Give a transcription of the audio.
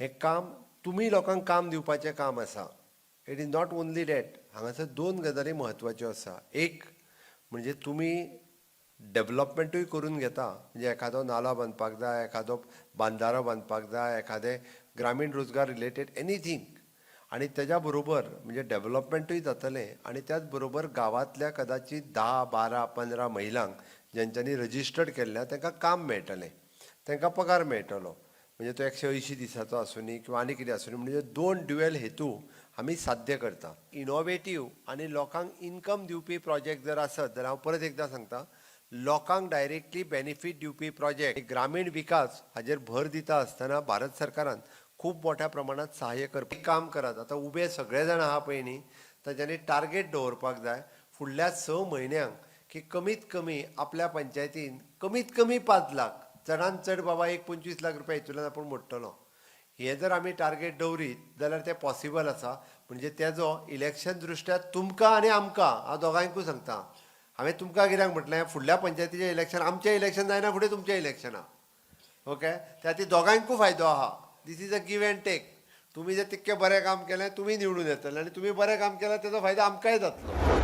हें काम तुमी लोकांक काम दिवपाचें काम आसा. It is not only that. हांगासर दोन गजाली म्हत्वाच्यो आसा. एक म्हणजे तुमी डेवलपमेंटूय करून घेता, म्हणजे एखादो नालो बांदपाक जाय, एखादो बांदारो बांदपाक जाय, एखादें ग्रामीण रोजगार रिलेटेड एनीथींग, आनी तेज्या बरोबर म्हणजे डेवलपमेंटूय जातलें आनी त्याच बरोबर गांवांतल्या कदाचीत 10, 12, 15 महिलांक जेंच्यांनी रजिस्टर्ड केल्ल्या तांकां काम मेळटलें, तांकां पगार मेळटलो. म्हणजे तो 180 दिसाचो आसुनी किंवा आनी कितें आसुनी. म्हणजे दोन ड्युएल हेतू आमी साध्य करता. इनोवेटीव आनी लोकांक इनकम दिवपी प्रोजेक्ट जर आसत जाल्यार, हांव परत एकदां सांगता, लोकांक डायरेक्टली बेनिफीट दिवपी प्रोजेक्ट, ग्रामीण विकास हाजेर भर दिता आसतना भारत सरकारान खूब मोठ्या प्रमाणात सहाय्य करपी काम करात. आतां उबे सगळे जाण आहा पळय न्ही, तांच्यांनी टार्गेट दवरपाक जाय फुडल्या 6 म्हयन्यांक की कमीत कमी आपल्या पंचायतीन कमीत कमी 5 लाख, चडान चड बाबा एक 25 लाख रुपया हितूंतल्यान आपूण मोडटलो. हे जर आमी टार्गेट दवरीत जाल्यार तें पॉसिबल आसा. म्हणजे तेजो इलेक्शन दृश्ट्या तुमकां आनी आमकां, हांव दोगांयकूय सांगता, हांवें तुमकां कित्याक म्हटलें, फुडल्या पंचायतीचें इलेक्शन आमचें इलेक्शन जायना फुडें तुमचें इलेक्शन आहा. ओके, त्या खातीर दोगांयकूय फायदो आहा. This is a give and take. तुमी जर तितकें बरें काम केलें, तुमी निवडून येतले आनी तुमी बरें काम केलें, तेजो फायदो आमकांय जातलो.